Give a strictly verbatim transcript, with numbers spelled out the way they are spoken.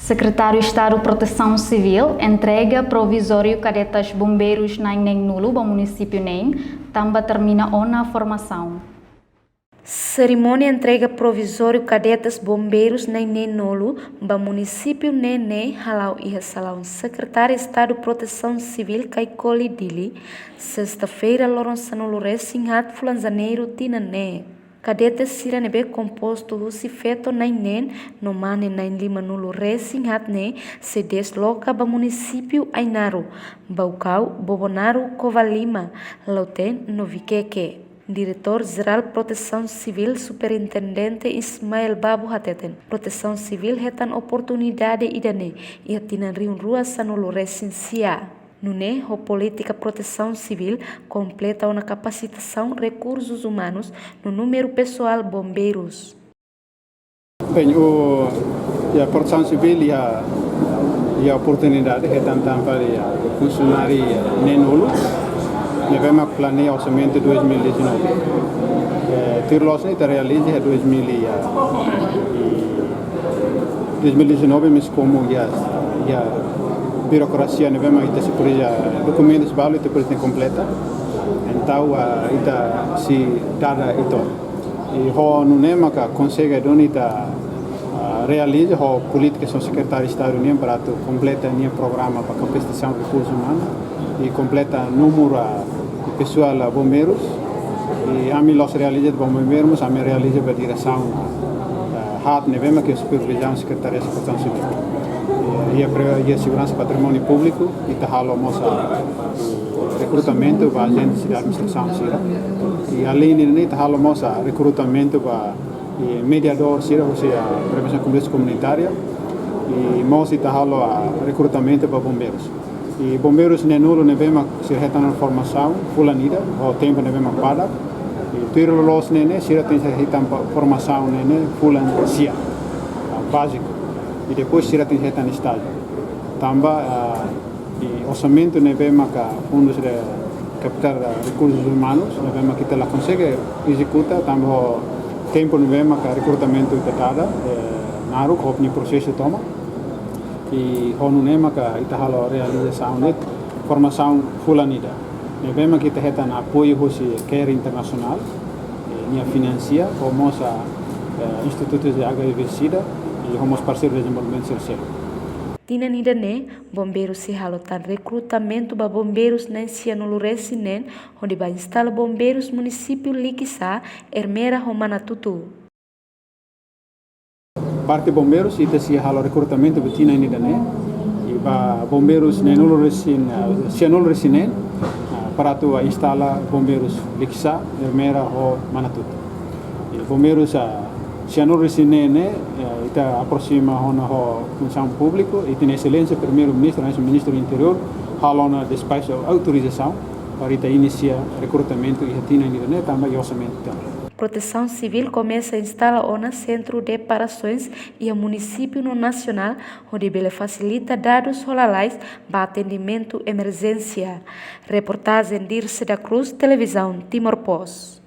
Sekretáriu Estadu Protesaun Sivíl entrega provizóriu kadetas bombeirus na'in neen-nulu ba munisípiu neen, tanba termina ona formasaun. Serimónia entrega provizóriu kadetas bombeirus na'in neen-nulu ba munisípiu neen ne'e hala'o iha salaun Sekretáriu Estadu Protesaun Sivíl Caicoli, Dili, sesta-feira, loron sanulu-resin-haat fulan Janeiru tinan ne'e. Kadetas sira ne'ebé kompostu husi feto na'in neen no mane na'in lima-nulu resin-haat ne'e sei desloka ba munisípiu Ainaro, Baucau, Bobonaro, Covalima, Lautém no Viqueque. Diretór Jerál Protesaun Sivíl, Superintendente Ismael Babo hateten, Protesaun Sivíl hetan oportunidade ida-ne'e iha tinan rihun rua sanulu-resin-sia. Nune'e, ho polítika Protesaun Sivíl kompleta ona kapasitasaun rekursus umanus no númeru pesoál bombeirus. Bem, o, a Protesaun Sivíl iha, iha oportunidade hetan tanba iha funsionáriu neen-nulu, ne'ebé mak planeia orsamentu dois mil e dezanove. Eh, tuir loos ne'e ita realiza iha dois mil e, dois mil e dezanove, mas komu iha, iha burokrasia ne'ebé mak ita sei presiza dokumentus balu, ita presiza kompleta. Entaun, ah, ita sei dada ita. I ho nune'e maka konsege duni ita, ah, realiza ho polítika sira Sekretáriu Estadu nian para atu kompleta nia programa ba kapasitasaun rekursu umanu i kompleta númeru, ah, pesoál, ah, bombeirus. I ami la'ós realiza ba bombeirus, ami realiza ba diresaun, ah, haat ne'ebé mak iha supervizaun Sekretáriu Protesaun Sivíl. I, iha pre-, iha seguransa patrimóniu públiku, ita halo mós, ah, rekrutamentu ba ajente sira administrasaun sira. I além de ne'e, ita halo mós, ah, rekrutamentu ba, eh, mediadór sira, ou seja, prevensaun konflitus komunitária. I mós ita halo, ah, rekrutamentu ba bombeirus. I bombeirus neen-nulu ne'ebé mak sira hetan formasaun fulan ida, ho tempu ne'ebé mak padat. I tuir loos ne'e ne'e, sira tenke hetan pa-, formasaun ne'e ne'e fulan sia, ah, báziku. I depois sira tenke hetan estájiu. Tanba, ah, i orsamentu ne'ebé maka fundus de kapitál, ah, rekursus umanus, ne'ebé maka ita la konsege ezekuta, tanba ho tempu ne'ebé maka rekrutamentu ita dada, eh, naruk, ho nia prosesu tomak. I ho nune'e maka ita halo realizasaun de formasaun fulan ida. Ne'ebé maka ita hetan apoiu husi CARE Internasionál, eh, nia finansia, ho mós, eh, institutu de H I V SIDA, i ho mós parseiru dezenvolvimentu sira seluk. Tinan ida-ne'e, bombeirus sei halo tan rekrutamentu ba bombeirus na'in sia-nulu-resin-neen, hodi bá instala bombeirus munisípiu Likisá, Ermera ho Manatutu. Parte bombeirus, ita sei halo rekrutamentu ba tinan ida-ne'e. I ba bombeirus neen-nulu-resin, eh, sia-nulu-resin-neen, eh, para atu instala bombeirus Likisá, Ermera ho Manatutu. I bombeirus, ah, sia-nulu-resin-neen ne'e, eh, ita aproxima ona ho Funsaun Públiku, i ita-nia Exelénsia Primeiru-Ministru, Ministru Interiór, halo ona despaxu autorizasaun para ita inisia rekrutamentu iha tinan ida-ne'e, tanba iha orsamentu. Protesaun Sivíl komesa instala ona sentru de operasoens iha munisípiu no nasionál, hodi bele fasilita dadus ho lalais ba atendimentu emerjénsia. Reportajen Dirce da Cruz, Televizaun Timor Post.